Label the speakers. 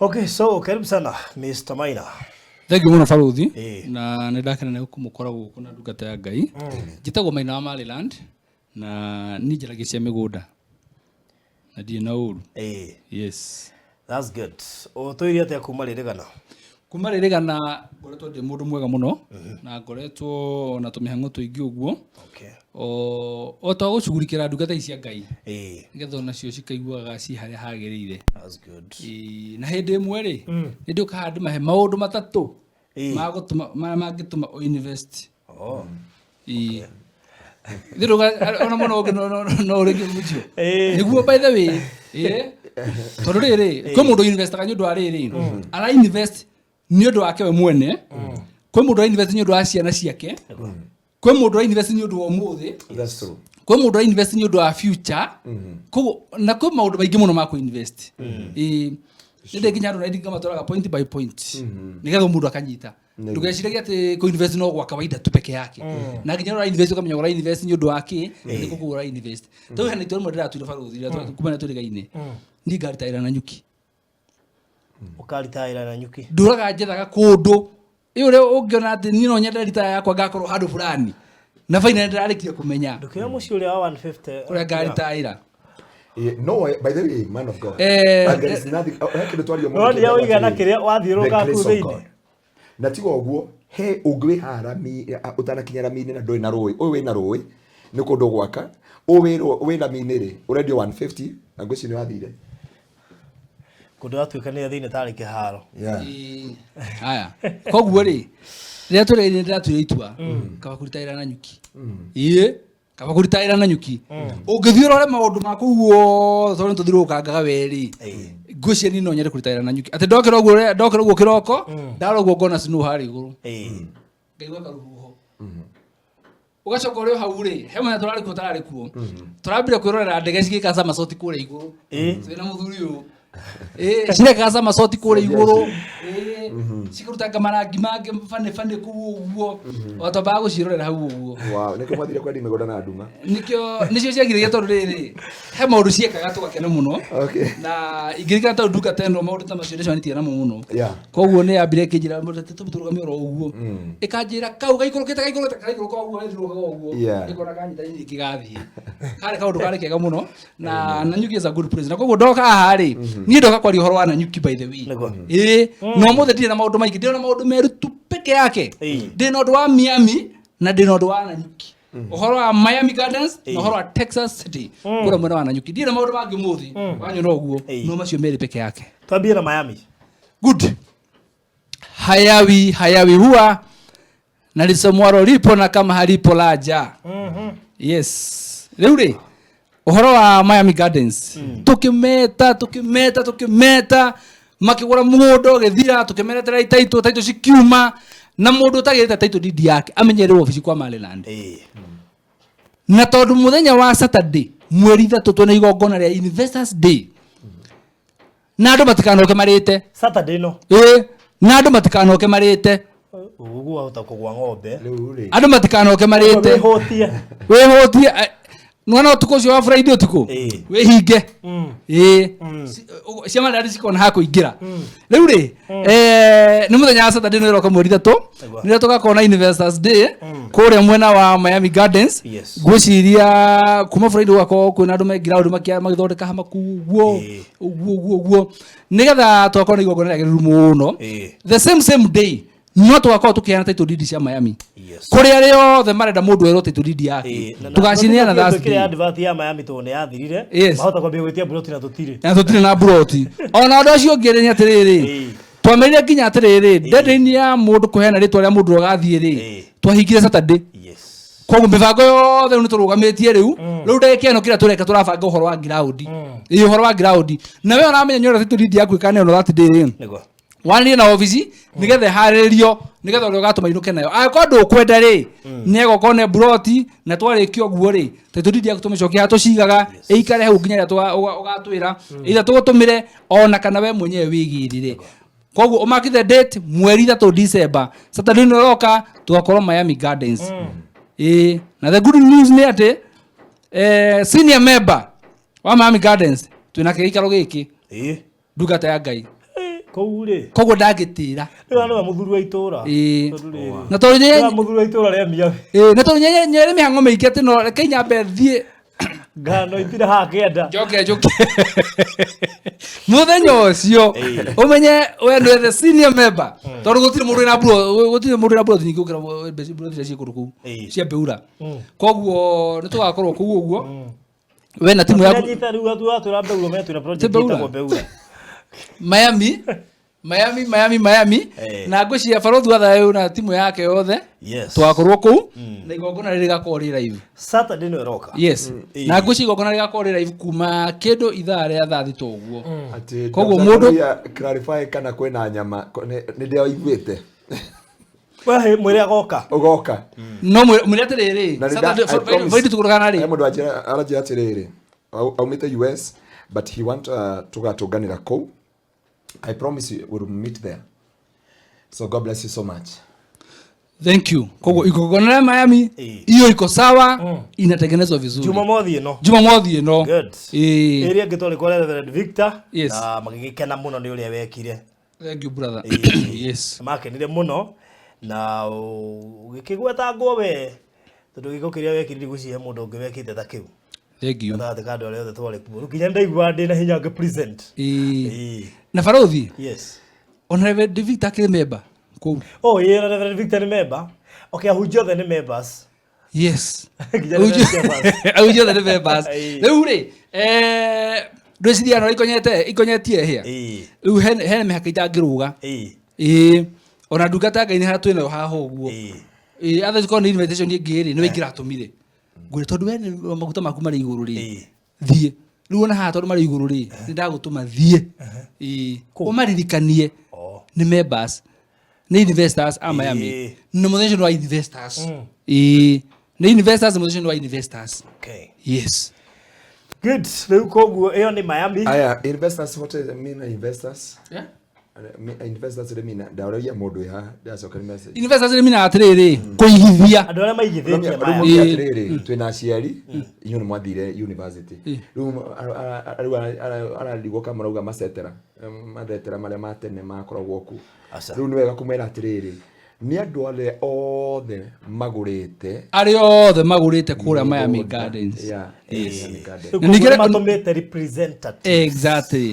Speaker 1: Okay, so karibu sana Mr. Maina.
Speaker 2: Thank you mũno baruthi.
Speaker 1: Ĩĩ.
Speaker 2: Na nĩ ndakena nĩ kũmũkora gũkũ na ndungata ya Ngai. Njĩtagwo Maina wa Maryland na niĩ njaragia cia mĩgũnda na ndirĩ na ũru. Yes.
Speaker 1: That's good. Ũtũire atĩa kuma rĩrĩgana?
Speaker 2: Kuma rĩrĩgana ngoretwo ndĩ mũndũ mwega mũno na ngoretwo na tũmĩhang'o tũingĩ ũguo. O ta gũcugurikĩra ndungata ici cia Ngai nĩgetha onacio cikaiguaga ci harĩa hagĩrĩire.
Speaker 1: That's good.
Speaker 2: Ĩĩ, na hĩndĩ ĩmwe rĩ, nĩ ndĩũkaga ndĩmahe maũndũ matatũ magũtũma marĩa mangĩtũma ũ invest. Ĩĩ. Thĩ ona mũno ũngĩ no ũrĩkie mũcio. Nĩguo, by the way, ĩĩ, tondũ rĩrĩ, kwĩ mũndũ investaga nĩ ũndũ wa rĩrĩ, ara invest nĩ ũndũ wake we mwene, kwĩ mũndũ ara invest nĩ ũndũ wa ciana ciake, kwĩ mũndũ ara invest nĩ ũndũ wa ũmũthĩ,
Speaker 3: That's true.
Speaker 2: kwĩ mũndũ ara invest nĩ ũndũ wa future. Koguo na kwĩ maũndũ maingĩ mũno ma kũ-invest. Ĩĩ, nĩ ndĩ nginya andũ na ngamatwaraga point by point nĩgetha mũndũ akanyita. Ndũgeciragie atĩ kũ-invest no gwa kawaida tu peke yake, na nginya ũra invest ũkamenya ũra invest nĩ ũndũ wa kĩ, nĩ kũ ũra invest. Tondũ hena itua rĩmwe ndĩratuire, barũthi, rĩrĩa kuma na tũrĩgaine, niĩ ngaritaĩra na nyuki.
Speaker 1: Ũkaritaĩra na nyuki.
Speaker 2: Ndũraga njethaga kũndũ ĩ ũrĩa ũngĩona atĩ niĩ no nyende retire yakwa ngakorwo handũ fulani, na baina ndĩrarĩkia kũmenya.
Speaker 1: Ndũkĩoya mũciĩ ũrĩa wa 150.
Speaker 2: Kũrĩa ngaritaĩra.
Speaker 3: Yeah, no, by the way, man of God, there is nothing. He kĩndũ twaria.
Speaker 1: No nĩ ũigana kĩrĩa wathiũrũrũka kũu thĩinĩ.
Speaker 3: Na tiga ũguo, he ũngĩ wĩ haha rami ũtanakinya rami-inĩ na ndũrĩ na rũĩ. Ũyũ wĩna rũĩ nĩ kũndũ gwaka, ũyũ wĩ rami-inĩ rĩ, ũrendio 150 na ngwĩciria nĩ wathire.
Speaker 1: Kũndũ gatuĩkanĩria thĩinĩ tarĩ kĩharo.
Speaker 2: Ĩĩ. Haya, koguo rĩ, rĩrĩa tũrĩ nĩ ndĩratuire itua kaba kũritaĩra na nyuki. Ĩĩ, kaba kũritaĩra na nyuki. Ũngĩthiĩ ũrore maũndũ ma kũu wothe, tondũ nĩ tũthiũrũrũkangaga werĩ, ngwĩciria niĩ no nyende kũritaĩra na nyuki, atĩ ndokĩra ũguo, ndokĩra ũguo kĩroko, ndarora ũguo ngona snow harĩa igũrũ, ngaigua karũhuho, ũgacoka ũrĩ o hau rĩ, he mũthenya tũrarĩ kuo, tararĩ kuo, tũrambire kwĩrorera ndege cigĩka somersault kũrĩa igũrũ. Twĩna mũthuri ũyũ. Ĩĩ, cirekaga somersault kũrĩa igũrũ. Ĩĩ, cikarutanga marangi mangĩ bani bani kũu ũguo, o twambaga gũciĩrorera hau ũguo.
Speaker 3: Wow, nĩkĩo mwathire kwendia mĩgũnda na nduma.
Speaker 2: Nĩkĩo nĩcio ciagiragia, tondũ rĩrĩ, he maũndũ ciekaga tũgakena mũno. Na ingĩririkana, tondũ ndungata ĩno maũndũ ta macio ndĩcemanĩtie namo mũno. Koguo nĩ yambire ĩkĩnjĩra tũrũgame oro ũguo, ĩkanjĩra kau gaikũrũkĩte, gaikũrũkĩte, karaikũrũka ũguo, gaikũrũkaga ũguo. Ĩkona kanyita nyingĩ gathiĩ, karĩ kaũndũ karĩ kega mũno. Na Nanyuki is a good place, na koguo ndoka haha rĩ, niĩ ndoka kwaria ũhoro wa Nanyuki, by the way. Ĩĩ, na ũmũthĩ ndirĩ na maũndũ maingĩ, ndĩrĩ na maũndũ meru tu peke yake. Ndĩ na ũndũ wa Miami na ndĩ na ũndũ wa Nanyuki, ũhoro wa Miami Gardens na ũhoro wa Texas City kũrĩa mwena wa Nanyuki. Ndirĩ na maũndũ mangĩ ũmũthĩ wanyona ũguo, no macio merĩ peke yake.
Speaker 1: Twambie na Miami.
Speaker 2: Good. Hayawi hayawi huwa na lisemwalo lipo na kama halipo laja. Yes, rĩu rĩ, ũhoro wa Miami Gardens, tũkĩmeta, tũkĩmeta, tũkĩmeta, makĩgũra mũgũnda ũgĩthira, tũkĩmeretera itaitũ, taitũ cikiuma, na mũndũ ũtagĩrĩte title deed yake amenyererwo obici kwa Maryland. Na tondũ mũthenya wa Saturday mweri 3 twĩna igongona rĩa Investors Day, na andũ matikanoke marĩte.
Speaker 1: Saturday no.
Speaker 2: Ĩĩ, na andũ matikanoke marĩte.
Speaker 1: Ũguo wahota kũgwa ng'ombe.
Speaker 3: Rĩu rĩ.
Speaker 2: Andũ matikanoke marĩte.
Speaker 1: Wĩhũtie.
Speaker 2: Wĩhũtie nwana ũtukũ ũcio wa Friday ũtukũ. Wĩhinge. Ĩĩ. Cia Maryland cikona ha kũingĩra. Rĩu rĩ, nĩ mũthenya wa Saturday nĩ ĩroka mweri 3. Nĩrĩo tũgakorwo na Investors Day kũrĩa mwena wa Miami Gardens. Ngwĩciria kuma Friday gũgakorwo kwĩna andũ me ground magĩthondeka hama kũu ũguo, ũguo ũguo ũguo, nĩgetha tũgakorwo na igongona rĩagĩrĩru mũno. The same same day no tũgakorwo tũkĩheana title deed cia Miami kũrĩ arĩa othe marenda mũndũ erwo title deed yake. Tũgacineana
Speaker 1: Twĩkĩre
Speaker 2: Thursday.
Speaker 1: Advert ya Miami tondũ nĩ yathirire. Mahota kwambia gwĩtia mburoti na tũtirĩ.
Speaker 2: Na tũtirĩ na mburoti. Ona ũndũ ũcio ũngĩ nĩ atĩrĩrĩ, twamerire nginya atĩrĩrĩ, deadline ya mũndũ kũheana rĩtwa rĩa mũndũ ũrĩa ũgathiĩ rĩ, twahingire Saturday. Koguo mĩbango yothe rĩu nĩ tũrũgamĩtie. Rĩu ndagĩka ĩno kĩrĩa tũreka, tũrabanga ũhoro wa ground. Ĩĩ, ũhoro wa ground. Na we ũramenya nĩ ũrĩa title deed yaku ĩkaneanwo that day rĩ, wanĩrie na obici nĩgetha ĩharĩrĩrio, nĩgetha ũrĩa ũgatũma inũke nayo. Angĩkorwo ndũkwenda rĩ, nĩ egoka one mburoti. Na twarĩkia ũguo rĩ, title deed yaku tũmĩcokie harĩa tũcigaga, ĩikare hau nginya rĩrĩa ũgatwĩra either tũgũtũmĩre ona kana we mwenyewe wĩgĩrĩre. Koguo ũmark the date, mweri 3 December, Saturday nĩ ũroka, tũgakorwo Miami Gardens. Ĩĩ, na the good news nĩ atĩ senior member wa Miami Gardens twĩna kĩgĩikaro gĩkĩ, ndungata ya Ngai.
Speaker 1: Kũu rĩ.
Speaker 2: Koguo ndangĩtĩra.
Speaker 1: Rĩu nĩwe mũthuri wa itũra.
Speaker 2: Ĩĩ.
Speaker 1: Tondũ rĩrĩ.
Speaker 2: Na tondũ
Speaker 1: Nĩwe mũthuri wa itũra rĩa Miami.
Speaker 2: Ĩĩ, na tondũ nyere mĩhang'o mĩingĩ atĩ no reke nyambe thiĩ
Speaker 1: Ngano itire haha kĩanda.
Speaker 2: Njoke njoke. Mũthenya ũcio ũmenye we nĩwe the senior member. Tondũ gũtirĩ mũndũ wĩna bro, gũtirĩ mũndũ wĩna bro nyingĩ gũkĩra bro iria ciĩ kũndũ kũu cia Mbeura. Koguo nĩ tũgakorwo kũu ũguo. We na timu yaku.
Speaker 1: Nyita rĩu atwĩra Mbeura me twĩna project
Speaker 2: Ti Mbeura?
Speaker 1: ĩtagwo Mbeura.
Speaker 2: Miami. Miami, Miami, Miami. Na ngwĩciria barothi wa thayũ na timu yake yothe.
Speaker 1: Yes.
Speaker 2: Tũgakorwo kũu na igongona rĩrĩ rĩgakorwo rĩ live.
Speaker 1: Saturday nĩ ĩroka.
Speaker 2: Yes. Na ngwĩciria igongona rĩgakorwo rĩ live kuma kĩndũ ithaa rĩa thaa thita ũguo.
Speaker 3: Atĩ
Speaker 2: Koguo
Speaker 3: Dr.
Speaker 2: mũndũ-
Speaker 3: Karuia clarify kana kwĩna nyama nĩ ndĩraiguĩte.
Speaker 1: We mwĩre agoka.
Speaker 3: Ũgoka.
Speaker 2: No mwĩre atĩrĩrĩ,
Speaker 3: Na nĩ
Speaker 2: Saturday,
Speaker 3: I promise-
Speaker 2: Friday tũkũrũgana rĩ?
Speaker 3: He mũndũ aranjĩra atĩrĩrĩ, aumĩte US but he want tũgatũnganĩra kũu. I promise you we will meet there. So God bless you so much.
Speaker 2: Thank you. Koguo igongona rĩa Miami hiyo iko sawa, inatengenezwa vizuri.
Speaker 1: Jumamothi ĩno.
Speaker 2: Jumamothi ĩno.
Speaker 1: Good.
Speaker 2: Ĩĩ.
Speaker 1: Ĩrĩa ĩngĩ twarĩ kwa Reverend Victor
Speaker 2: Yes.
Speaker 1: na magĩgĩkena mũno nĩ ũrĩa wekire.
Speaker 2: Thank you brother. Yes.
Speaker 1: Makenire mũno na ũgĩkĩgwetangwo we tondũ gĩko kĩrĩa wekire ndigũcihe mũndũ ũngĩ wekĩte ta kĩu.
Speaker 2: Thank you.
Speaker 1: Gatagatĩ ka andũ arĩa othe twarĩ kuo. Rĩu nginya ndaigua ndĩna hinya ngĩ present.
Speaker 2: Ĩĩ.
Speaker 1: Ĩĩ.
Speaker 2: Na barothi?
Speaker 1: Yes.
Speaker 2: Ona Reverend Victor akĩrĩ member kũu.
Speaker 1: Oh, ĩĩ, ona Reverend Victor nĩ member. Okay, ahunjia othe nĩ members.
Speaker 2: Yes.
Speaker 1: Nginya Reverend Shepard.
Speaker 2: Ahunjia othe nĩ members.
Speaker 1: Ĩĩ.
Speaker 2: Rĩu rĩ, ndwĩciria no ikonyetie hĩa.
Speaker 1: Ĩĩ.
Speaker 2: Rĩu hena mĩhaka itangĩrũga.
Speaker 1: Ĩĩ.
Speaker 2: Ĩĩ. Ona ndungata Ngai nĩ harĩa twĩnayo haha ũguo.
Speaker 1: Ĩĩ.
Speaker 2: Ĩĩ, otherwise korwo nĩ invitation ĩngĩ rĩ, nĩwe ingĩratũmire. Ngwĩre tondũ we nĩ maguta maku marĩ igũrũ rĩ.
Speaker 1: Ĩĩ.
Speaker 2: Thiĩ. Rĩu ona haha tondũ marĩ igũrũ rĩ, nĩ ndagũtũma thiĩ. Ĩĩ. Ũmaririkanie.
Speaker 1: Oh.
Speaker 2: Nĩ members. Nĩ investors a Miami.
Speaker 1: Ĩĩ.
Speaker 2: Nĩ mũthenya ũcio nĩ wa investors. Ĩĩ. Nĩ investors, mũthenya ũcio nĩ wa investors.
Speaker 1: Okay.
Speaker 2: Yes.
Speaker 1: Good. Rĩu koguo ĩyo nĩ Miami.
Speaker 3: Aya, investors, what is mean investors?
Speaker 2: Yeah.
Speaker 3: Investors rĩ mina ndaũragia mũndũ wĩ haha ndacoka nĩ message.
Speaker 2: Investors rĩ mina atĩrĩrĩ, kũigithia.
Speaker 1: Andũ arĩa maigithĩtie
Speaker 3: Rĩu
Speaker 1: Miami.
Speaker 3: mũndũ atĩrĩrĩ, twĩna aciari, inyuĩ nĩ mwathire university. Rĩu ararigwo kana marauga macetera, mathetera marĩa ma tene makoragwo kuo.
Speaker 1: Aca.
Speaker 3: Rĩu nĩ wega kũmera atĩrĩrĩ, nĩ andũ arĩa othe magũrĩte
Speaker 2: Arĩa othe magũrĩte kũrĩa Miami Gardens.
Speaker 3: Yeah, Miami Gardens.
Speaker 1: Rĩu
Speaker 2: Na ningĩ
Speaker 1: koguo nĩ matũmĩte representative.
Speaker 2: Exactly.